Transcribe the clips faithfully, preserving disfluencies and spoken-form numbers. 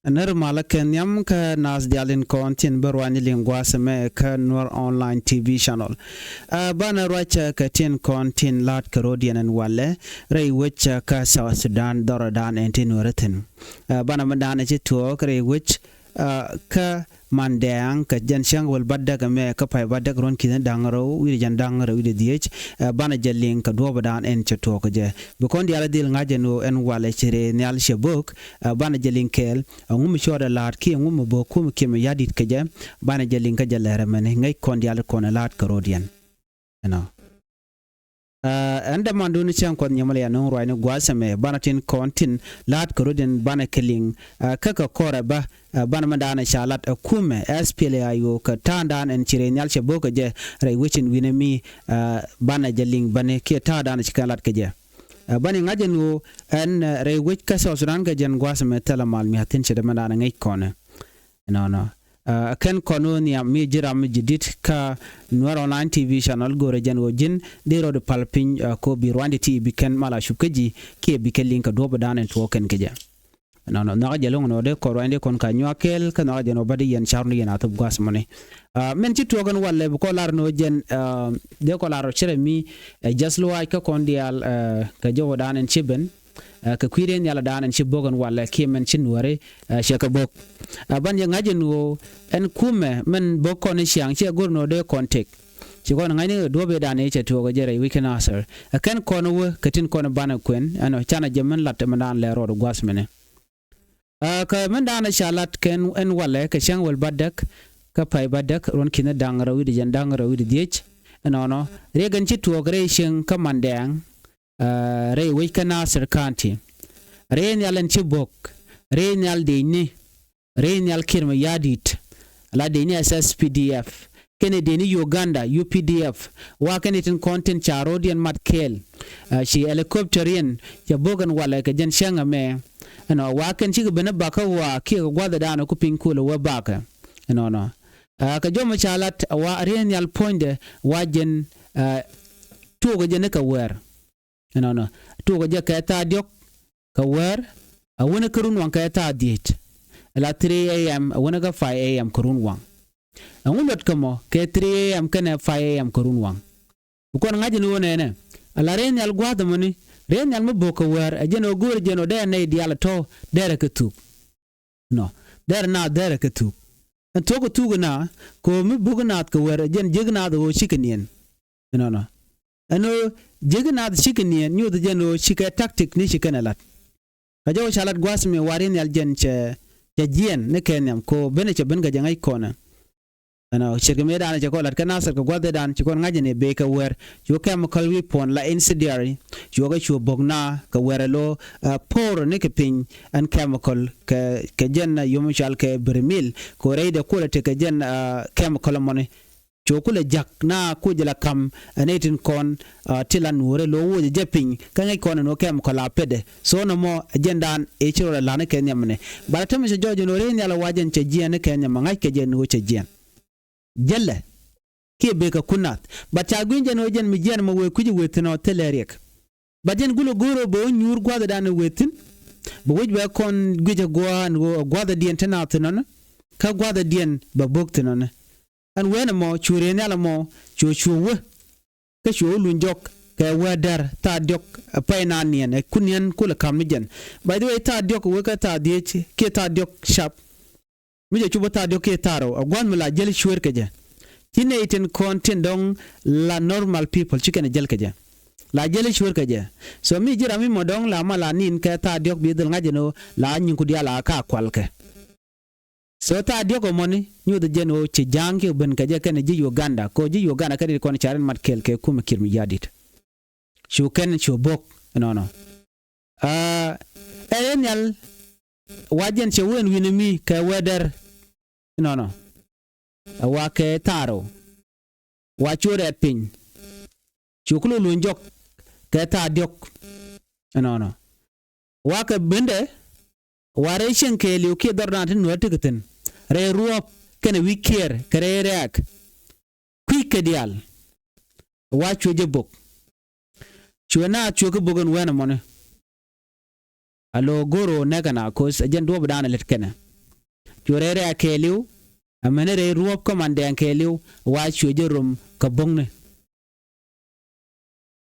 Nir malä kɛ nhiam kä naath diaal tin kɔn tin bä ruany liŋ gua̱a̱th ɛmɛ kä Nuer Online T V channel. Ɛ, banɛ ruac kɛ tin kɔn tin la̱t kɛ rɔ̱diɛn ɛn walɛ rɛy wec kä South Sudan dhɔrɔdan ɛn tin Nuer thi̱n. Ɛ, banɛ mi da̱a̱n ɛ ci tuɔɔk rɛy wec, ɛ, kä Mandɛɛŋ kɛ jɛn cäŋ wäl bädäk ɛmɛ kä pay bädäk ruɔ̱n ki̱n da̱ŋ rɛw wi̱cdɛ jɛn da̱ŋ rɛw wi̱cdɛ dhiec. Ɛ, banɛ jɛ liŋ kɛ duɔ̱ɔ̱pdan ɛn cɛ tuɔɔk kɛ jɛ. Bi kɔn diaal dhil ŋa̱c ɛn ɣöö ɛn walɛ ci rɛy nhial cɛ bo̱o̱k, ɛ, banɛ jɛ liŋ kɛɛl, ɛŋu mi cɔɔdɛ la̱a̱t kiɛ ɛŋu mi bo̱o̱k kum kiɛ mi ya̱di̱t kɛ jɛ, banɛ jɛ liŋ kä jɛ lɛr ɛmɛni ŋäc kɔn diaal kɔn ɛ la̱a̱t kɛ rɔ̱diɛn. Ɛnɔ. Ɛ, ɛn dämandun cäŋ kuɔth nyiemä lɛ ya nöŋ ruacni gua̱a̱th ɛmɛ banɛ tin kɔn tin la̱a̱t kɛ rɔ̱diɛn banɛ kɛ liŋ, ɛ, kä kɛ kɔrɛ bä, ɛ, banɛ mɛn daanɛ ca lat ɛ kumɛ S P L A I O kɛ ta̱a̱ŋdan ɛn ci rɛy nhial cɛ bo̱o̱k kɛ jɛ rɛy wecin wi̱nɛ mi, ɛ, banɛ jɛ liŋ bäni kiɛ ta̱a̱ŋdan ci kɛn lat kɛ jɛ. Ɛ, bäni ŋa̱c ɛn ɣöö ɛn, ɛ, rɛy wec kä South Sudan kɛ jɛn gua̱a̱th ɛmɛ thilɛ mal mi athini cɛ dämɛ daanɛ ŋäc kɔnɛ. Ɛnɔnɔ. Ɛ, kɛn kɔn ɣöö nhiam mi ji̱ ram mi ji̱ di̱t kä Nuer Online T V channel go̱rɛ jɛn ɣöö ji̱n dee rɔɔd pal piny, ɛ, ko bi ruanydi ti bi kɛn mal a cup kä ji̱ kiɛ bi kɛ liŋ kɛ duɔ̱ɔ̱p da̱a̱n ɛn tuɔɔk kɛn kɛ jɛ. Ɛnɔnɔ nhɔakä jɛ lo̱ŋ ɛnɔ dee kɔn ruanydi kɔn ka nyuak kɛɛl kä nhɔakä jɛ nɔ bä di yɛn ca̱r ni yɛn a thop gua̱a̱th mɔni. Ɛ, min ci tuɔɔk ɛn walɛ bi kɔn lar nɔ jɛn, ɛ, dee kɔn lar rɔ cirɛ mi, ɛ, jɛth luaac kä kɔn diaal, ɛ, kɛ jɔwä da̱a̱n ɛn ci ben. Ɛ, kɛ kui̱ rɛy nhial da̱a̱n ɛn ci bo̱k ɛn walɛ kiɛ mɛn ci nuääri, ɛ, cɛ kɛ bo̱k. Ɛ, ban jɛ ŋa̱c ɛn ɣöö ɛn kumɛ mɛn bo̱k kɔn i̱ ciaŋ ciɛ go̱r nɔ dee kɔn tëk. Ci kɔn ŋa̱cni duɔ̱ɔ̱p ëëdan ëë cɛ tuɔɔk ɛ jɛ rɛy wi̱c kɛn athɛr. Ɛ kɛn kɔn wä kɛ tin kɔn banɛ kuɛn ɛn ɔ canɛ jɛ mɛn lat ɛmɛndan lɛ rɔɔd gua̱th mɛnɛ. Ɛ, kɛ mɛn da̱a̱n ɛ ca lat kɛn ɛn walɛ kɛ cäŋ wäl bädäk kä pay bädäk ruɔ̱n ki̱n da̱ŋ rɛw wi̱cdɛ jɛn da̱ŋ rɛw wi̱cdɛ dhiec. Ɛnɔnɔ riɛk ɛn ci tuɔɔk rɛy cieŋ kä Mandɛɛŋ, ɛ, rɛy wec kä Nasir County. Rɛy nhial ɛn ci bo̱k rɛy nhial dëcni, rɛy nhial Kiir Mayardit, la dëcni S S P D F kɛnɛ dëcni Uganda U P D F. Wa kɛnɛ tin kɔn tin ca ro̱diɛn mat kɛɛl. Ɛ, ci helicopter yɛn cɛ bo̱k ɛn walɛ kɛ jɛn cäŋ ɛmɛ. Ɛnɔ wa kɛn cikɛ ben ɛ bakä wa kiɛ kɛ gua̱thɛ daanɛ ku piny kulɛ wä bakɛ. Ɛnɔnɔ. Ɛ, kɛ jɔmɛ ca lat wa rɛy nhial puɔ̱nydɛ wa jɛn, ɛ, tuɔɔkɛ jɛ ni kɛ wäär. Ɛnɔnɔ tuɔɔkɛ jɛ kɛ thaa diɔ̱k kɛ wäär a wänä kä run waŋ kɛ thaa dhiec. Ala three A M a wänä kä five A M kɛ run waŋ. Ɛŋu luɔt kɛ mɔ kɛ three A M kɛnɛ five A M kɛ run waŋ? Bi kɔn ŋa̱c ɛn ɣöö nɛnɛ ala rɛy nhial gua̱a̱th ɛmɔni rɛy nhial mi bo̱k kɛ wäär ɛ jɛn ɣöö go̱o̱rɛ jɛn ɣöö dee nɛy diaal ɛ tɔ̱ dɛrɛ kɛ thuk. Nɔ dɛrɛ naath dɛrɛ kɛ thuk. Ɛn thuɔ̱k kɛ thuk ɛ naath kɛ ɣöö mi bo̱k naath kɛ wäär ɛ jɛn jiäk naath ɛ ɣöö cikɛ niɛn. Ɛnɔnɔ. Ɛn ɣöö jiäk naath cikɛ niɛn nyoth jɛn ɣöö cikɛ tactic ni ci kɛn ɛ la̱t. Kɛ jɔw ca lat gua̱a̱th mi wa rɛy nhial jɛn cɛ, cɛ jiɛn ni kɛ nhiam ko benɛ cɛ ben kɛ jɛ ŋäc kɔnɛ. Ɛnɔ ce̱tkɛ mëë daanɛ cɛ kɔn lat kä Nasir kɛ gua̱a̱th ëëdan ci kɔn ŋa̱c ɛn ɛ bee kɛ wäär cu chemical weapon la incendiary cuɔkɛ cu bo̱k na kɛ wäär ɛ lo̱, ɛ, po̱o̱r ni kɛ piny ɛn chemical kɛ, kɛ jɛn, ɛ, yom cal kɛ brimil ko rɛydɛ kulɛ tekɛ jɛn, ɛ, chemical ɛmɔni. Cu kulɛ ja̱k na kuc la ka̱m ɛ nɛy tin kɔn, ɛ, ti la nuɔ̱ɔ̱rɛ lo̱ woc ɛ jɛ piny kä ŋäc kɔn ɛn ɣöö kɛm kɔ la petdɛ. So nɔmɔ ɛ jɛndan ëë ci rɔ la la̱n kɛ nhiamni. Bala tämɛ cɛ jɔɔc ɛn ɣöö rɛy nhial ɛ wa jɛn cɛ jiɛɛn ni kɛ nhiam ɛ ŋa̱ckɛ jɛ ɛn ɣöö cɛ jiɛɛn. Jälɛ kiɛ bëë kɛ kun nath. Bat ca gui̱ny jɛ ɛn ɣöö jɛn mi jiɛɛn ɛmɔ wëë kui̱c ɛ wëë thi̱n ɔ thilɛ riɛk. Bat jɛn gulɛ go̱o̱r ɣöö bɛ wä nyuur gua̱thdan ɛ wëë thi̱n. Bɛ wec bɛ kɔn guic ɛ gua̱a̱n ɣöö ɛ gua̱thdiɛn te naath thi̱n ɔni. Kä gua̱thdiɛn bɛ bo̱k thi̱n ɔni. Ɛn wen ɛmɔ cu riee nhial ɛmɔ cu cu wä. Kä cu wä luny jɔk kɛ wee dɛr thaa diɔk ɛ pɛy naan niɛn ɛ kun niɛn kulɛ ka̱m ni jɛn. By the way thaa diɔk wee kɛ thaa dhiec kiɛ thaa diɔk cap. Mi jɛ cupä thaa diɔk kiɛ thaa rɛw ɛ gua̱n mi la jäl cueer kɛ jɛ. Ci nɛy tin kɔn tin dɔ̱ŋ la normal people ci kɛn ɛ jäl kɛ jɛ. La jäl cueer kɛ jɛ. So mi ji̱ ram mi mɔ dɔ̱ŋ la ma la ni̱n kɛ thaa diɔk bi dhil ŋa̱c ɛn ɣöö la nyiŋku diaal a ka kual kɛ. So thaa diɔ̱k ɛmɔni nyuuth jɛn ɣöö ci ja̱a̱ŋ kiɛ ben kɛ jɛ kɛnɛ ji̱ Uganda kɛ ɣöö ji̱ Uganda kɛn ti kɔn ca rin mat kɛɛl kɛ kumɛ Kiir Mayardit. Cu kɛn cu bo̱k ɛnɔnɔ. Aa, ɛ rɛy nhial wa jɛn cɛ wen wi̱nɛ mi kɛ wee dɛr ɛnɔnɔ. Ɛ wa kɛ thaarɔ wa cu rɛɛt piny. Cu kulɛ luny jɔk kɛ thaa diɔ̱k ɛnɔnɔ. Wakɛ bendɛ wa rɛy cieŋ kɛɛliw kiɛ dhɔrdan ti nuäär ti kɛ thi̱n rɛy ruɔ̱ɔ̱p kɛnɛ wi̱c kiɛɛr kɛ rɛy rɛ̈ɛ̈k. Kui̱ kɛ diaal wa cuɛ jɛ bok. Cuɛ naath cuɛ kä bok ɛn wɛn ɛmɔni. A lo̱ go̱r ɣöö nɛkɛ na ko̱th ɛ jɛn duɔ̱ɔ̱pdan ɛ lät kɛnɛ. Cu rɛy rɛ̈ɛ̈ kɛɛliw, amäni rɛy ruɔ̱p kä Mandɛɛŋ kɛɛliw, wa cuɛ jɛ rom kɛ bo̱ŋni.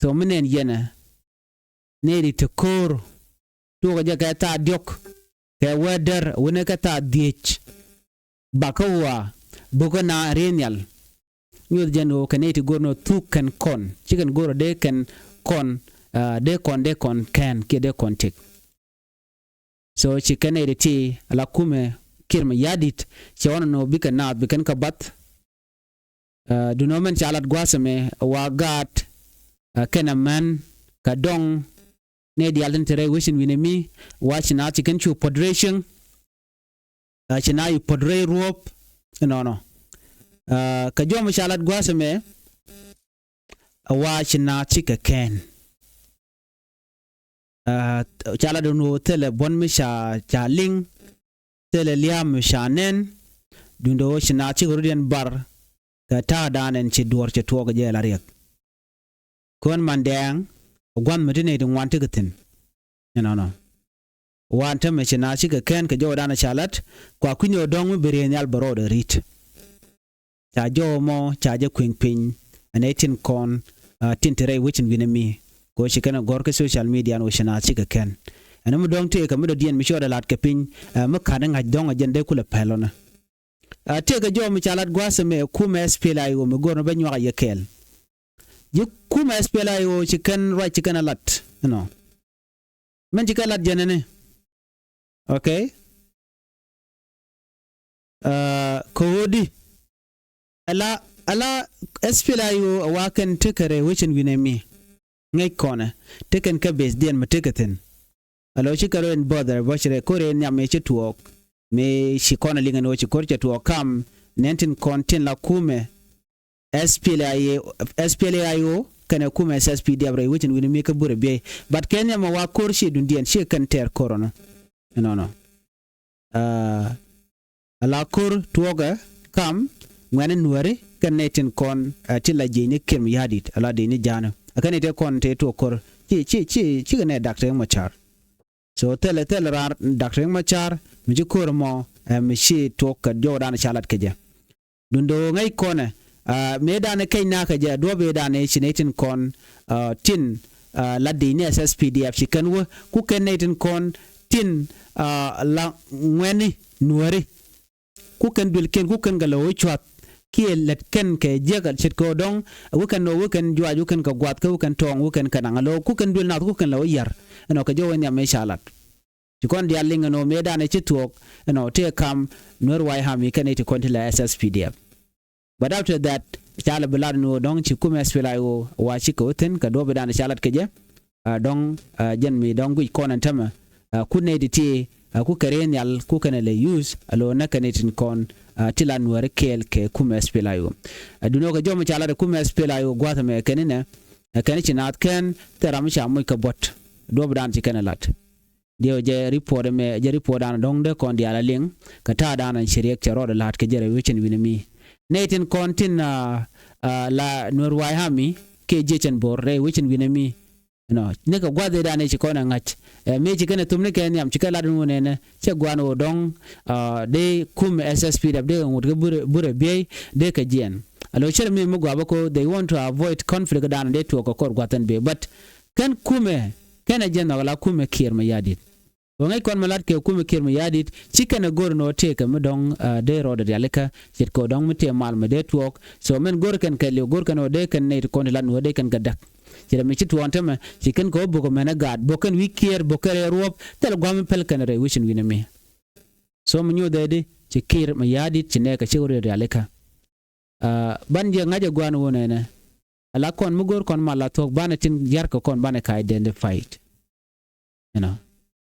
Tho mi nɛn yɛnɛ nɛy ti te ko̱o̱r tuɔɔkɛ jɛ kɛ thaa diɔ̱k kɛ wee dɛr wi̱nɛ kɛ thaa dhiec. Bakä ɣɔaa bo̱kä na riey nhial. Nyuɔth jɛn ɣöö kɛ nɛy ti go̱r ni ɣöö thuk kɛn kɔn ci kɛn go̱r ɣöö dee kɛn kɔn, ah, dee kɔn dee kɔn kɛn kiɛ dee kɔn tëk. So ci kɛn nɛy ti ti ala kumɛ Kiir Mayardit cɛ ɣɔn ni ɣöö bikɛ naath bi kɛn kɛ bath. Ah, duundɛ ɣöö mɛn ca lat gua̱a̱th ɛmɛ wa gaat, ah, kɛnɛ män kɛ dɔ̱ŋ nɛy diaal tin te rɛy wecin wi̱nɛ mi wa ci naath ci kɛn cu puɔ̱t rɛy cieŋ. Ah, ci naath cu puɔ̱t rɛy ruɔ̱p. Ɛnɔnɔ. Ah, kɛ jɔw mi ca lat gua̱a̱th ɛmɛ a wa ci naath cikɛ kɛn. Ah, ca lat ɛn ɣöö thilɛ buɔ̱n mi ca, ca liŋ, thilɛ lia̱a̱ mi ca nɛn. Duundɛ ɣöö ci naath cikɛ rɔ̱diɛn bar kɛ ta̱a̱dan ɛn ci duɔ̱ɔ̱r cɛ tuɔɔk kɛ jɛ la riɛk. Kɔn Mandɛɛŋ gua̱th mi ti nɛy ti ŋuan tekɛ thi̱n. Ɛnɔnɔ. Wan täämɛ ci naath cikɛ kɛn kɛ jɔwdan ca lat, kua kui̱ny ɣöö dɔ̱ŋ mi bi riey nhial bɛ rɔɔdɛ ri̱t. Ca jɔw ɛmɔ ca jɛ kuëŋ piny ɛ nɛy tin kɔn, ah, tin te rɛy wecin wi̱nɛ mi. Kɛ ɣöö ci kɛn ɛ gɔ̱r kä social media ɛn ɣöö ci naath cikɛ kɛn. Ɛn mi dɔ̱ŋ tëëkä mi dɔ̱diɛn mi ci rɔɔdɛ la̱t kɛ piny, ah, mi ka̱n ɛ ŋa̱c dɔ̱ŋ ɛ jɛn dee kulɛ pɛl ɣöö nɛ. Ah, tëëkɛ jɔw mi ca lat gua̱a̱th ɛmɛ kumɛ S P L A I O mi go̱r ni bä nyuak a yɛ kɛɛl. Ji̱ kumɛ S P L A I O ci kɛn ruac ci kɛn a lat, you know. Mɛn ci kɛ lat jɛn ɛni. Okay. Ah, kɛ ɣöö di ala, ala S P L A I O a wa kɛn tekɛ rɛy wecin wi̱nɛ mi. Ŋäc kɔnɛ tekɛn kä beth diɛn mi tekɛ thi̱n. Alo ci kɛ rɔ in bother bä ci rɛ ko̱r in nhiam mëë ci tuɔɔk. Mëë ci kɔn a liŋ ɛn ɣöö ci ko̱r cɛ tuɔɔk kam nɛn tin kɔn tin la kumɛ S P L A I O, S P L A I O kɛnɛ kumɛ S S P D F rɛy wecin wi̱ni mi kä burɛ biey. But kɛ nhiam a wa ko̱r ci dundiɛn ci kɛn tɛɛr ko̱r ɔnɔ. Ɛnɔnɔ. Ah, ala ko̱r tuɔɔkɛ kam ŋuɛ̈ni nuääri kɛn nɛy tin kɔn, ah, ti la jiecni Kiir Mayardit ala diecni ja̱a̱ni. Ɛ kɛn nɛy ti kɔn ti tuɔɔk ko̱r ci, ci, ci, cikɛ nɛy Dak Riek Machar. So thilɛ, thilɛ raan Dak Riek Machar mi ci ko̱r ɛmɔ, eh, mi ci tuɔɔk kɛ jɔwdan ca lat kɛ jɛ. Duundɛ ɣöö ŋäc kɔnɛ, ah, mëëdan kɛc nakä jɛ duɔ̱ɔ̱p ëëdan ci nɛy tin kɔn, ah, tin, ah, la diecni S S P D F ci kɛn wä ku kɛn nɛy tin kɔn tin, ah, la ŋuɛ̈ni nuääri. Ku kɛn duëlkiɛn ku kɛn kɛ lɛ wä cua̱th kiɛ lät kɛn kɛ jiäk a ce̱tkɛ ɣöö dɔ̱ŋ, wä kɛn nɔ wä kɛn juaac wä kɛn kɛ gua̱th kä wä kɛn tɔɔŋ wä kɛn kɛ naŋ a lo̱o̱k ku kɛn duël nath ku kɛn lɛ wä ya̱r. Ɛnɔ kɛ jɔw in nhiam mëë ca lat. Ci kɔn diaal liŋ ɛn ɣöö mëëdan ɛ ci thuɔɔk ɛnɔ tëë kam Nuer White Army kɛn nɛy ti kɔn ti la S S P D F. But after that ca lɛ bi lat ɛn ɣöö dɔ̱ŋ ci kumɛ S P L A I O wa cikɛ wä thi̱n kɛ duɔ̱ɔ̱pidan ca lat kɛ jɛ. Ah, dɔ̱ŋ, ah, jɛn mi dɔ̱ŋ guic kɔn ɛn tämɛ, ah, ku nɛy ti ti, ah, ku kɛ riey nhial ku kɛn ɛ lɛ use a lo̱o̱ näk kɛn itin kɔn, ah, ti la nuääri kɛɛl kɛ kumɛ S P L A I O. Ah, duundɛ ɣöö kɛ jɔw mi ca lat ɛ kumɛ S P L A I O gua̱a̱th ɛmɛ kɛn inɛ, ah, kɛn ci naath kɛn thil ram mi ca moc kɛ buɔ̱t duɔ̱ɔ̱pidan ci kɛn ɛ lat. Diɛw jɛ report ɛmɛ, jɛ report dan dɔ̱ŋ dee kɔn diaal a liŋ kɛ ta̱a̱ dan ci Riek cɛ rɔɔdɛ la̱a̱t kɛ jɛ rɛy wecin wi̱nɛ mi. Nɛy tin kɔn tin, ah, ah, la Nuer White Army kiɛ jiecɛn bo̱r rɛy wecin wi̱nɛ mi. Nɔ nikɛ gua̱th ëëdan ëë ci kɔn ɛ ŋa̱c. Eh, mëë ci kɛn ɛ thum ni kɛ nhiam ci kɛ lat ni wun ɛnɛ cɛ gua̱a̱n ɣöö dɔ̱ŋ, ah, dee kum S S P D F dee kɛ ŋut kɛ burɛ, burɛ biey dee kɛ jiɛn. A lo̱ cärɛ mi mi gua̱a̱ bä ko they want to avoid conflict dan dee tuɔɔk kɛ kɔr gua̱th ɛn biey. But kɛn kumɛ kɛn ɛ jɛn nhɔk la kumɛ Kiir Mayardit. Ɣöö ŋäc kɔn mi lat kɛ kumɛ Kiir Mayardit ci kɛn ɛ go̱r ɛn ɣöö tëëkɛ mi dɔ̱ŋ, ah, dee rɔɔdɛ rialikä ce̱tkɛ ɣöö dɔ̱ŋ mi tëë mal mi dee tuɔɔk. So mɛn go̱r kɛn kɛɛliw go̱r kɛn ɣöö dee kɛn nɛy ti kɔn ti lat ni ɣöö dee kɛn kɛ däk. Ci rɛ mi ci tuɔɔn tämɛ ci kɛn kɛ wä bok ɛmɛn ɛ gaat bok kɛn wi̱i̱ Kiir bok kɛn rɛy ruɔ̱p thil gua̱a̱m mi päl kɛn rɛy wecin wi̱nɛ mi. So mi nyuuth ɛ di ci Kiir Mayardit ci nɛɛkɛ ci ɣöö rialikä. Ah, ban jɛ ŋa̱c ɛ gua̱a̱n wun ɛnɛ. Ala kɔn mi go̱r kɔn mal la thuɔ̱k banɛ tin yarkɛ kɔn banɛ ka identified. You know.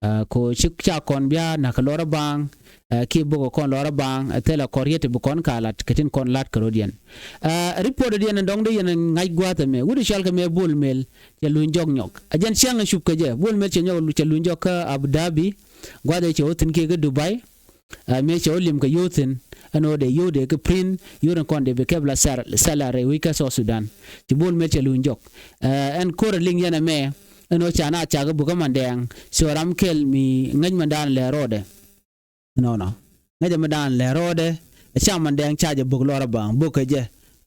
Ah, ko ci ca kɔn bia na̱k lɔrä baŋ, ah, ki bok kɔn lɔrä baŋ, ah, thilɛ kɔr yet bi kɔn ka lat kɛ tin kɔn lat kɛ rot yɛn. Ah, report diɛn dɔŋ di yɛn ŋa̱c gua̱a̱th ɛmɛ wut cɔal kɛ mɛ Bol Mel cɛ luny jɔk nyɔk. A jɛn ciaŋ a cup kɛ jɛ Bol Mel cɛ nyɔk cɛ luny jɔk kä Abu Dhabi. Gua̱a̱th ɛ cɛ wä thi̱n kiɛ kä Dubai. Ah, mëë cɛ wä lim kɛ yio̱w thi̱n ɛn ɣöö dee yio̱w dee kɛ print yio̱w in kɔn dee bi kɛp la sal-, salary wec kä South Sudan. Ci Bol Mel cɛ luny jɔk. Ah, ɛn ko̱r ɛ liŋ yɛn ɛmɛ ɛn ɣöö ca na cak i̱ buk ɛ Mandɛɛŋ. So ram kɛl mi ŋäc Mandɛɛŋ lɛ rɔɔdɛ. Nɔnɔ. ŋäcɛ mi da̱a̱n lɛ rɔɔdɛ. Ɛ ca man dɛŋ ca jɛ bök lɔr a baŋ bök kɛ jɛ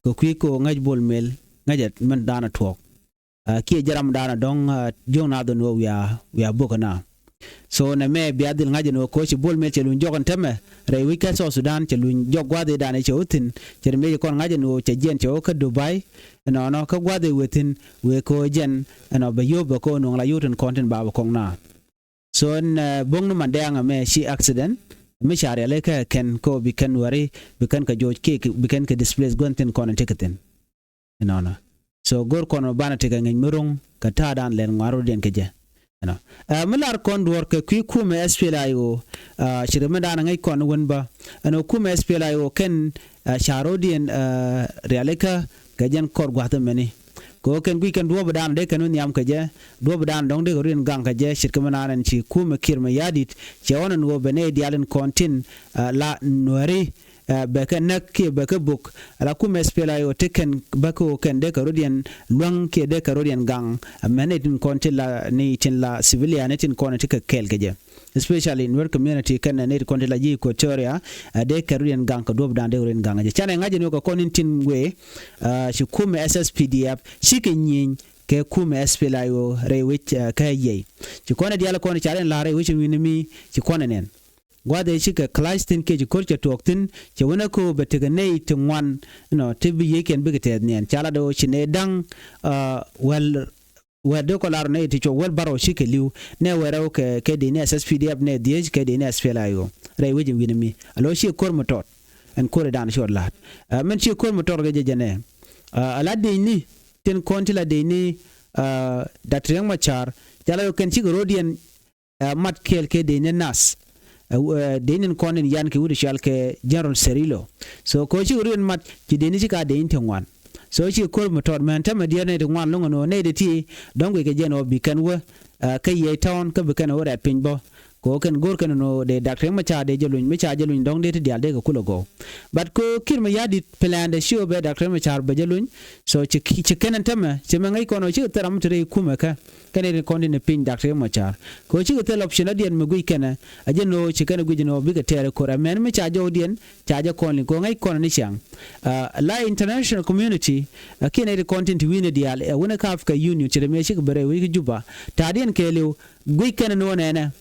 kɛ kui̱ kɛ ɣöö ŋäc Bol Mel ŋäcɛ mi da̱a̱n a tuɔɔk. Kiɛ jɛ ram da̱a̱n a dɔ̱ŋ jiöŋ na dhɔn ɣöö wiaa wiaa bök kɛ na. So nɛ mɛ bia dhil ŋa̱c ɛn ɣöö koci Bol Mel cɛ luny jɔk ɛn tämɛ rɛy wec kä South Sudan, cɛ luny jɔk gua̱th i̱ da̱a̱n i̱ cɛ wä thi̱n, cɛ ri mëë ci kɔn ŋa̱c ɛn ɣöö cɛ jiɛn cɛ wä kä Dubai. Ɛnɔnɔ kä gua̱th i̱ wëë thi̱n wëë kɛ ɣöö jɛn ɛnɔ bɛ yio̱p bɛ kɛ ɣöö nuɔ̱ŋ la yio̱w tin kɔn tin ba bɛ kɔŋ na. So ɛn bo̱ŋ ni man dɛɛŋ ɛmɛ ci accident mi ca rialikä kɛn kɛ ɣöö bi kɛn wääri bi kɛn kɛ joc kiɛ bi kɛn kɛ displace gua̱n thi̱n kɔn in tekɛ thi̱n. Inɔnɔ. So go̱r kɔn banɛ tekɛ ŋi̱ny mi ro̱ŋ kɛ ta̱a̱dan lɛn ŋuan rɔ̱diɛn kɛ jɛ. Ɛnɔ. Ɛ mi lar kɔn duɔ̱ɔ̱r kɛ kui̱ kumɛ S P L A I O. Ɛ ci ri mi da̱a̱n ŋäc kɔn wän bä ɛn ɣöö kumɛ S P L A I O kɛn ɛ ca rɔ̱diɛn ɛ rialikä kɛ jɛn kɔr gua̱th ɛmɛni. Kɛ ɣöö kɛn guic kɛn duɔ̱ɔ̱p da̱a̱n dee kɛn wä nhiam kɛ jɛ, duɔ̱ɔ̱p da̱a̱n dɔ̱ŋ dee kɛ rɔ̱diɛn gaŋ kɛ jɛ ce̱tkɛ mi naan ɛn ci kumɛ Kiir Mayardit cɛ ɣɔn ɛn ɣöö bɛ nɛy diaal in kɔn tin ɛ la Nuääri ɛ bɛ kɛ näk kiɛ bɛ kɛ bök. Ala kumɛ S P L A I O ti kɛn bä kɛ ɣöö kɛn dee kɛ rɔ̱diɛn luäŋ kiɛ dee kɛ rɔ̱diɛn gaŋ. Ɛ mɛn nɛy tin kɔn tin la ni tin la civilian ni tin kɔn ti kɛ kɛɛl kɛ jɛ. Especially Nuer community kɛn nɛy tin kɔn tin la ji̱ Equatoria ɛ dee kɛ rɔ̱diɛn gaŋ kɛ duɔ̱ɔ̱p da̱a̱n dee kɛ rɔ̱diɛn ga̱ŋ kɛ jɛ. Canɛ ŋa̱c ɛn ɣöö kɛ kɔn in tin wëë ɛ ci kumɛ S S P D F cikɛ nyieny kɛ kumɛ S P L A I O rɛy wec ɛ kä yɛy. Ci kɔn ɛ diaal kɔn ca rɛn la̱r rɛy wec in wi̱ni mi ci kɔn ɛ nɛn. Gua̱th ëë cikɛ clash thi̱n kiɛ ci ko̱r cɛ tuɔɔk thi̱n cɛ wänɛ ko̱o̱p bɛ tekɛ nɛy ti ŋuan. Inɔ ti bi yiëëkiɛn bikɛ tɛth niɛn ca lat ɣöö ci nɛy da̱ŋ. Wäl wäl dee kɔ lar ɣöö nɛy ti cuɔp wäl bärɔw cikɛ li̱w. Nɛ wɛrɛ wä kɛ kɛ dee ni S S P D F nɛ dhiec kɛ dee ni S P L A I O rɛy wec in wi̱ni mi a lo̱ ciɛ ko̱r mi tɔt. Ɛn ko̱r i̱ da̱a̱n cuɔt la̱a̱t ɛ min ciɛ ko̱r mi tɔt kɛ jɛ jɛ nɛ. Ɛ la dee ni tin kɔn ti la dee ni Doctor Riek Machar ca la ɣöö kɛn cikɛ ro̱diɛn ɛ mat kɛɛl kɛ dee ni nath. Ɛ dee ni kɔn in yan kɛ wut cual kɛ General Cirillo. So kɛ ɣöö cikɛ ro̱diɛn mat ci dee ni ci ka dee ni ti ŋuan. So ci ko̱r mi tɔt mɛn tämɛ diɛɛr nɛy ti ŋuan lo̱ŋ ɛn ɣöö nɛy ti ti dɔ̱ŋ guic kɛ jɛn ɣöö bi kɛn wä kä yiëë tɔ̱ɔ̱n kä bi kɛn wä rɛɛt piny bä. Kɛ ɣöö kɛn go̱o̱r kɛn ɛn ɣöö dee Doctor Riek Machar dee jɛ luny mi ca jɛ luny dɔ̱ŋ dee ti diaal dee kɛ kulɛ gɔw. But kɛ ɣöö Kiir Mayardit plan dɛ ci ɣöö bɛ Doctor Riek Machar bɛ jɛ luny. So ci ci kɛn ɛn tämɛ ci mɛ ŋäc kɔn ɣöö cikɛ thil ram mi te rɛy kumɛ kä kɛn ɛ kɔn tin ɛ piny Doctor Riek Machar. Kɛ ɣöö cikɛ thil option ɛ diɛn mi guic kɛnɛ a jɛ no̱o̱ ci kɛn ɛ guic no̱o̱ bikɛ tɛɛr ɛ ko̱r ɛ mɛn mi ca jɔwdiɛn ca jɛ kɔn liŋ kɛ ɣöö ŋäc kɔn ni ciaŋ. La international community ɛ kiɛn ɛ ti kɔn tin ti wi̱n ɛ diaal ɛ wun ɛ kä Africa Union ci rɛ mi ɛ cikɛ bɛ rɛy wi̱c kä Juba. Ta̱a̱diɛn kɛɛliw guic kɛn ɛ no̱o̱ nɛnɛ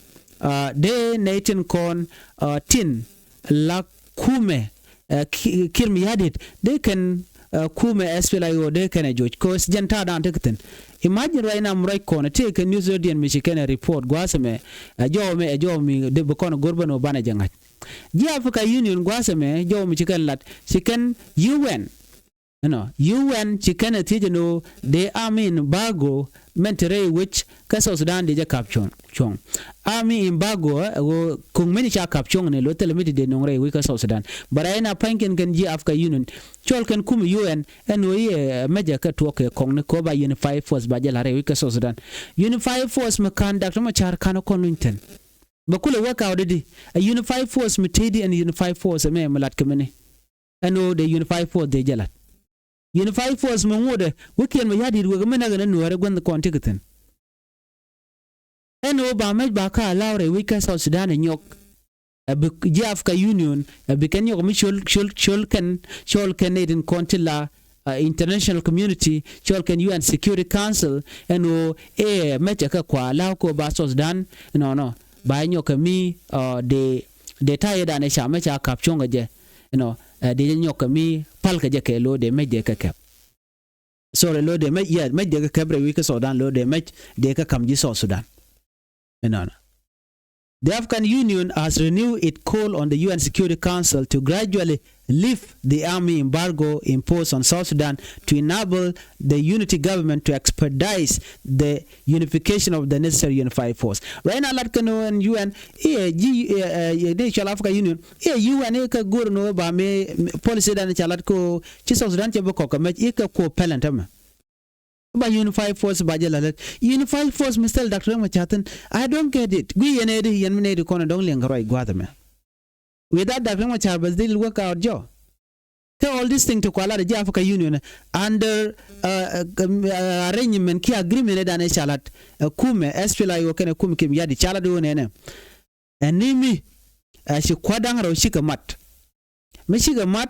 dee nɛy tin kɔn tin la kumɛ Kiir Mayardit dee kɛn kumɛ S P L A I O dee kɛn ɛ joc kos jɛn ta̱a̱ da̱a̱n tekɛ thi̱n. Imagine right now mi ruac kɔn tëë kɛ news rɔ̱diɛn mi ci kɛn ɛ report gua̱a̱th ɛmɛ. Ɛ jɔw ɛmɛ ɛ jɔw mi dee bi kɔn go̱r bä ni wä banɛ jɛ ŋa̱c. Ji̱ Africa Union gua̱a̱th ɛmɛ jɔw mi ci kɛn lat ci kɛn U N. Ɛnɔ U N ci kɛn ɛ thiec ɛn ɣöö dee army embargo mɛn te rɛy wec kä South Sudan dee jɛ kap cuɔ̱ŋ. Cuɔ̱ŋ army embargo ɛ ɣöö ko̱ŋ mini ca kap cuɔ̱ŋ ni lo̱ thilɛ mi ti dee nöŋ rɛy wec kä South Sudan. But ɛ na pa̱nykiɛn kɛn ji̱ Africa Union cɔl kɛn kum U N ɛn ɣöö i̱ ɛ mɛcɛ kɛ tuɔɔk kɛ kɔŋni kɛ ɣöö ba unified force ba jɛ la̱r rɛy wec kä South Sudan. Unified force mi ka̱n Doctor Machar ka̱n kɔn luny thi̱n. Bɛ kulɛ work out di ɛ unified force mi tëëdi ɛn unified force ɛmɛ mi lat kɛ mini. Ɛn ɣöö dee unified force dee jɛ lat. Unified force mi ŋotdɛ wi̱kiɛn mi ya̱di̱t wek mi näk ɛn ɛ nuäärä guänh kɔn ti kɛ thi̱n. Ɛn ɣöö ba mɛc ba ka allow rɛy wec kä South Sudan ɛ nyɔk. Ɛ bi ji̱ Africa Union ɛ bi kɛn nyɔk mi col col col kɛn col kɛn nɛy tin kɔn ti la international community col kɛn U N Security Council ɛn ɣöö ɛ mɛc ɛ kɛ kua allow kɛ ɣöö ba South Sudan nɔnɔ ba nyɔk kɛ mi dee dee ta̱yɛ dan ɛ ca mɛc ca kap cuɔ̱ŋ kɛ jɛ. Ɛnɔ dee jɛ nyɔk kɛ mi pal kɛ jɛ kɛ lo̱o̱ dee mɛc dee kɛ kɛp. Sorry, lo̱o̱ dee mɛc, yeah, mɛc dee kɛ kɛp rɛy wi̱c kä South Sudan, lo̱o̱ dee mɛc dee kɛ ka̱m ji̱ South Sudan. Ɛnɔnɔ. The African Union has renewed its call on the U N Security Council to gradually lift the army embargo imposed on South Sudan to enable the unity government to expedite the unification of the necessary unified force. Right now lat kɛn ɣöö ɛn U N iɛ ji̱ iɛ ni cɔl Africa Union iɛ U N iɛ kɛ go̱r ni ɣöö ba mi policy dan ca lat kɛ ɣöö ci South Sudan cɛ bi kɔk kɛ mɛc iɛ kɛ kuɔ pɛl ɛn tämɛ. Ba unified force ba jɛ la̱t. Unified force mi thil Doctor Riek Machar thi̱n. I don't get it. Gui yɛn ɛ di yɛn mi nɛ di kɔn ɛ dɔ̱ŋ liɛŋ kɛ ruac gua̱a̱th ɛmɛ. With that Doctor Riek Machar bɛ dhil work out jɔ. Kɛ all this thing ti kua lat ɛ ji̱ Africa Union under arrangement kiɛ agreement ɛ dan ɛ ca lat ɛ kumɛ S P L A I O kɛnɛ kumɛ Kiir Mayardit ca lat ɛ ɣöö nɛnɛ. Ɛn ni mi ɛ ci kua̱r da̱ŋ rɛw cikɛ mat. Mi cikɛ mat,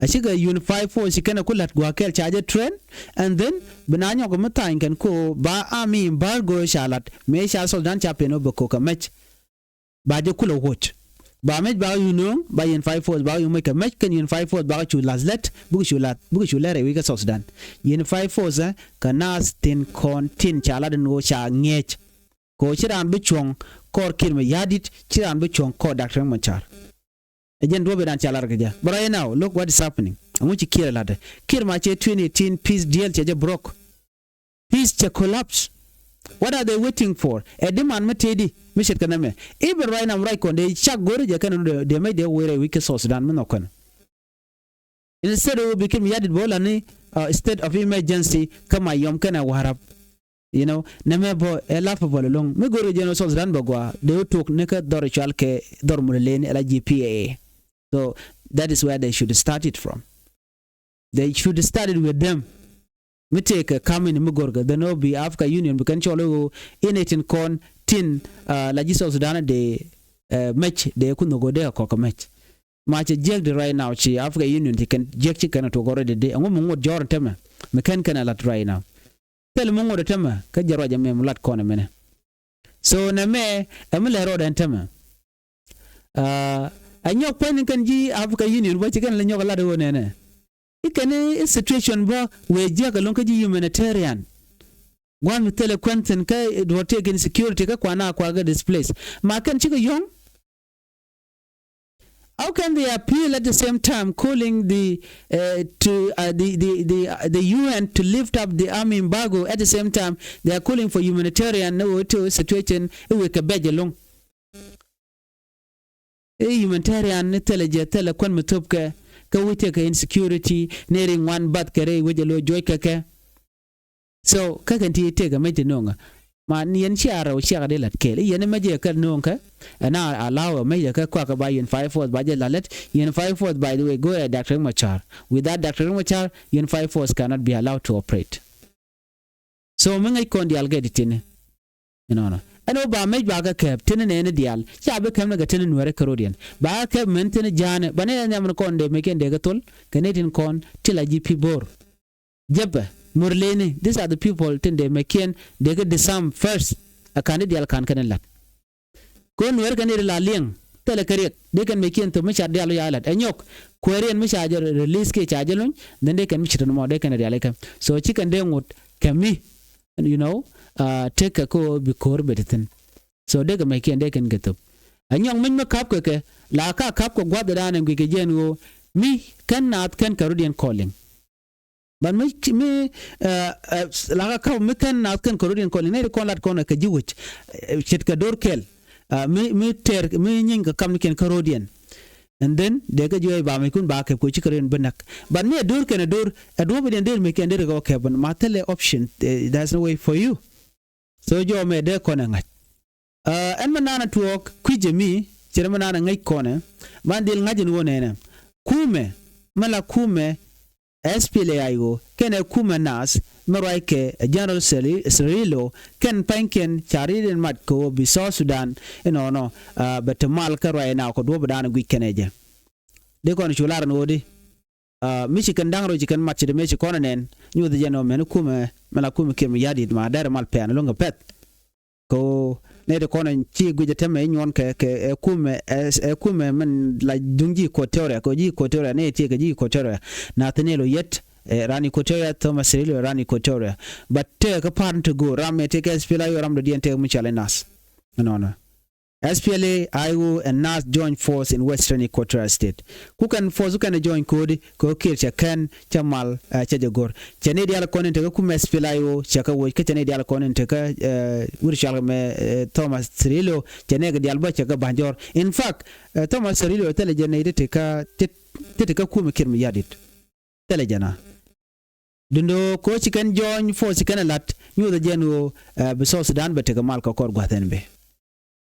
ɛ cikɛ unified force ci kɛn ɛ ku la̱t gua̱a̱th kɛl ca jɛ train, and then bi na nyɔk mi tha̱a̱ny kɛn ko ba army embargo ca la̱t mëë ca South Sudan ca pen ɔ bɛ kok kɛ mec. Ba jɛ kulɛ woc. Ba mec ba kä yun nööŋ, ba unified force ba kä yun mec kɛ mec kɛn unified force ba kä cu la̱th lät, bikɛ cu la̱th, bikɛ cu lät rɛy wec kä South Sudan. Unified force, eh, kɛ naath tin kɔn tin ca lat in ɣöö ca ŋiɛc. Kɛ ɣöö ci raan bi cuɔ̱ŋ kɔr Kiir Mayardit, ci raan bi cuɔ̱ŋ kɔr Doctor Riek Machar. Ɛ jɛn duɔ̱ɔ̱p in raan ca lar kɛ jɛ. But right now, look what is happening. Ɛŋu ci Kiir ɛ la̱tdɛ? Kiir ma cɛ twenty eighteen peace deal cɛ jɛ broke. Peace cɛ collapse. What are they waiting for? Ɛ demand mi tëëdi mi ce̱tkɛ nɛmɛ. Even right now, right kɔn dee cak go̱ri jɛ kɛn dee mec dee wee rɛy wec kä South Sudan mi nhɔk kɛn. Instead of bi Kiir Mayardit bä wä la ni, uh, state of emergency kä Mayom kɛnɛ Warap. You know, nɛmɛ bä ɛ laughable ɛlɔ̱ŋ. Mi go̱ri jɛ ni South Sudan bɛ gɔaa dee wä tuɔk ni kä dhɔr cual kɛ dhɔr Murleni ala G P A. So that is where they should start it from. They should start it with them. Mi tëëkɛ ka̱m in mi go̱rkɛ, then ɔ bi Africa Union bi kɛn cɔl i̱ ɣöö in ɛ tin kɔn tin, ah, la ji̱ South Sudan dee, eh, mec dee ku nhök ɣöö dee kɛ kɔk kɛ mec. Ma cɛ jiäk di right now ci Africa Union ci kɛn jiäk ci kɛn ɛ tuɔk already di. Ɛŋu mi ŋot jɔ̱ɔ̱r ɛn tämɛ mi kɛn kɛn ɛ la̱t right now? Thil mi ŋot ɛ tämɛ kä jɛ ruac ɛmɛ mi lat kɔn ɛmɛnɛ. So nɛmɛ ɛ mi lɛ rɔɔdɛ ɛn tämɛ. Ah, ɛ nyɔk puɔ̱ny ni kɛn ji̱ Africa Union bä ci kɛn lɛ nyɔk ɛ lat ɛ ɣöö nɛnɛ. I̱ kɛn i̱ situation bä wëë jiäk ɛlɔ̱ŋ kä ji̱ humanitarian. Gua̱a̱th mi thilɛ kuɛn thi̱n kä duɔ̱ɔ̱r tëëk insecurity kä kuan a kua kɛ displace. Ma kɛn cikɛ yɔ̱ŋ. How can they appeal at the same time calling the, uh, to, uh, the, the, the, uh, the U N to lift up the army embargo, at the same time they are calling for humanitarian ni wä to situation i̱ wëë kɛ bɛc ɛlɔ̱ŋ. I̱ humanitarian ni thilɛ jɛ thilɛ kuän mi thöpkɛ kä wi̱cɛ kɛ insecurity ni ri ŋuan bath kɛ rɛy wecɛ lo̱ juɔc kɛ kɛ. So kä kɛn ti tëëkɛ mec ti no̱o̱ŋä. Ma ni yɛn cia rɛw ciakɛ di la̱t kɛɛl i̱ yɛn mec jɛ kɛ no̱o̱ŋ kɛ. Ɛn a allow ɛ mec jɛ kɛ kuakä ba unified force ba jɛ la̱t lät. Unified force, by the way, go ɛ Doctor Riek Machar. Without Doctor Riek Machar, unified force cannot be allowed to operate. So mi ŋäc kɔn diaal kɛ di tini. Inɔnɔ ɛn ɣöö ba mec ba kɛ kɛɛp tini nɛɛni diaal ca bi kɛm ni kɛ tini nuɛɛri kärodiɛn ba kɛ kɛɛp mɛn tini ja̱a̱ni ba ni ɛ nhiam ni kɔn dee mec kɛn dee kɛ thol kɛ ni tin kɔn ti la ji̱ pi bo̱o̱r. Jɛpɛ, Murleni, these are the people tin dee mec kiɛn dee kɛ disarm first. Ɛ ka̱n di diaal ka̱n kɛn in la̱t. Kɛ ɣöö nueeri kɛn i̱ ri la liɛŋ thilɛ kɛ riɛk dee kɛn mec kiɛn thop mi ca diaal wi̱i̱ a lat ɛ nyɔk. Kueeriɛn mi ca jɛ release kiɛ ca jɛ luny, then dee kɛn mi ci tɔn mɔ dee kɛn rialikä. So ci kɛn dee ŋot kɛ mi, you know, ah, tekɛ kä ɣöö bi ko̱o̱r bet thi̱n. So dee kɛ mec kiɛn dee kɛn kɛ thop. Ɛ nyɔk mic mi ka̱pkɛ kɛ la ka ka̱pkɛ gua̱thdan ɛn guic kɛ jiɛn ɣöö mi kɛn naath kɛn kɛ rɔ̱diɛn kɔliŋ. But mi, mi, eh, eh, la ka ka̱p mi kɛn naath kɛn kɛ rɔ̱diɛn kɔliŋ nɛy ti kɔn lat kɔn kɛ ji̱ wec, eh, ce̱tkɛ do̱r kɛl. Ah, mi, mi tɛɛr mi nyieeny kɛ kamnikiɛn kä rɔ̱diɛn. And then dee kɛ ji̱ wec ba mɛckun ba kɛp kɛ ci kɛ rɔ̱diɛn bi näk. But mi ɛ do̱r kɛn ɛ do̱r ɛ duɔ̱ɔ̱pidiɛn dee mɛckiɛn dee kɛ kɛp ma thilɛ option, eh, there's no way for you. So jɔmɛ dee kɔn ɛ ŋa̱c. Ah, ɛn mi naan ɛ tuɔɔk kui̱c ɛ mi, cɛ mi naan ɛ ŋäc kɔn ɛ, ban dhil ŋa̱c ɛn ɣöö nɛnɛ. Kumɛ, mi la kumɛ, S P L A I O, kɛnɛ kumɛ naath, mi ruackɛ ɛ General Ciri-, Cirillo, kɛn pa̱nykiɛn ca ri̱t in mat kɛ ɣöö bi South Sudan, inɔnɔ, ah, bɛ te mal kä ruac in a kɛ duɔ̱ɔ̱pdan guic kɛnɛ jɛ. Dee kɔn cu lar ɛn ɣöö di. Ah, mi ci kɛn da̱ŋ rɛw ci kɛn mat ci dee mëë ci kɔn ɛ nɛn, nyoth jɛn ɔ mɛn kumɛ, mɛ la kumɛ Kiir Mayardit ma dɛr mal pɛn luŋ kɛ pɛth. Kɛ ɣöö nɛy ti kɔn ci guic ɛ tämɛ i̱ nyuɔn kɛ, kɛ, ɛ kumɛ, ɛ, ɛ kumɛ mɛn la duŋ ji̱ Equatoria, kɛ ɣöö ji̱ Equatoria, nɛy ti kɛ ji̱ Equatoria. Nathaniel Oyet, ɛ, ran Equatoria, Thomas Cirillo ran Equatoria. But tëë kä pa̱r ni ti go̱o̱r, ram ɛ ti kɛ S P L A I O ram dɔ̱diɛn tëë mi cɔal i̱ naath. Ɛnɔnɔ. S P L A I O and naath join force in Western Equatoria State. Ku kɛn force ku kɛn ɛ join ko̱di, kɛ ɣöö Kiir cɛ kɛn, cɛ mal, eh, cɛ jɛ go̱r. Cɛ ni diaal kɔn in tekä kumɛ S P L A I O, cɛ kɛ woc, kä cɛ ni diaal kɔn in tekä, eh, wut cɔal kɛ mɛ, eh, Thomas Cirillo, cɛ ni kɛ diaal bä cɛ kɛ ba̱ny jɔr. In fact, eh, Thomas Cirillo thilɛ jɛ nɛy ti tekä, ti, ti tekä kumɛ Kiir Mayardit. Thilɛ jɛ na. Dundo kɛ ɣöö ci kɛn join force ci kɛn ɛ la̱t, nyothɛ jɛn ɣöö, eh, bi South Sudan bɛ tekɛ mal kɛ kɔr gua̱th ɛn bɛ.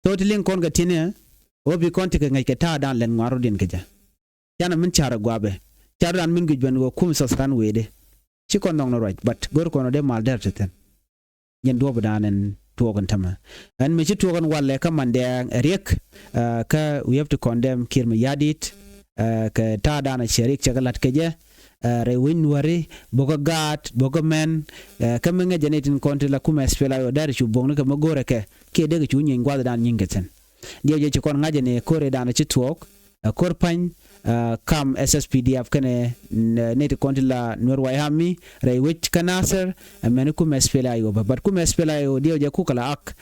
Thok ti liŋ kɔn kɛ ti̱n ɛ, ɣöö bi kɔn tekɛ ŋäc kɛ ta̱a̱dan lɛn ŋuan rɔ̱diɛn kɛ jɛ. Canɛ min ca̱r ɛ gua̱a̱pɛ. Ca̱r rɔ̱dan min guic ben ɣöö kumɛ South Sudan wëëdɛ. Ci kɔn nhɔk ni ruac, but go̱r kɔn ɣöö dee mal dɛr te thi̱n. Jɛn duɔ̱ɔ̱pdan ɛn tuɔɔk in tämɛ. Ɛn mi ci tuɔɔk in walɛ kä mandɛ ɛ riɛk, kä we have to condemn Kiir Mayardit. Kɛ ta̱a̱ danɛ cɛ riɛk cɛ kɛ la̱t kɛ jɛ rɛy wec nuäri bokä gaat bokä mɛn. Kä mi ŋäcɛ ni tin kɔn ti la kumɛ SPLA-IO dɛr cu bo̱ŋni kɛ mi go̱rɛ kɛ kiɛ dee kɛ cu nyieeny gua̱th dan nyiŋ kɛ thi̱n. Diɛw jɛ ci kɔn ŋa̱cɛ ni ko̱rɛ danɛ ci tuɔɔk ɛ ko̱r pa̱ny kam SSPDF kɛnɛ nɛy ti kɔn ti la Nuer White Army rɛy wec kä Nasir. Ɛ mɛni kumɛ SPLA-IO bä, but kumɛ SPLA-IO diɛw jɛ kukɛ la ak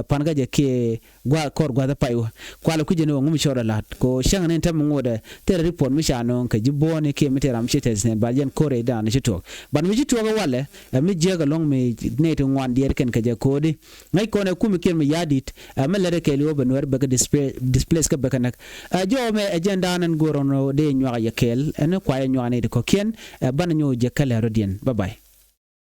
pan kä jɛ kiɛ gua̱ kɔr gua̱th pay wä. Kualɛ kui̱ jɛ ni wä ŋumi cɔr ɛ la̱t ko cäŋ ni tɛm ŋot ɛ tɛrɛ report mi ca nööŋ kɛ ji̱ buɔ̱ɔ̱ni kiɛ mi tɛrɛ ram ci tɛth nɛn bal jɛn ko̱rɛ dan ci tuɔɔk. But mi ci tuɔɔk ɛ walɛ ɛ mi jiäk ɛlɔ̱ŋ mi nɛy ti ŋuan diɛɛr kɛn kɛ jɛ ko̱di. Ŋäc kɔn ɛ kumi kiɛn mi ya̱a̱ di̱t ɛ mi lɛt ɛ kɛɛl iwä bɛ Nuɛr bɛ kɛ displace kɛ bɛ kɛ näk. Ɛ jɔɔmɛ ɛ jɛn da̱a̱n ɛn go̱o̱r ɔn dee nyuak ɛ yɛ kɛɛl ɛn kuayɛ nyuak ni ti kɔ̱kiɛn. Ɛ banɛ nyɔk jɛ kɛ lɛr rɔ̱diɛn. Bye bye.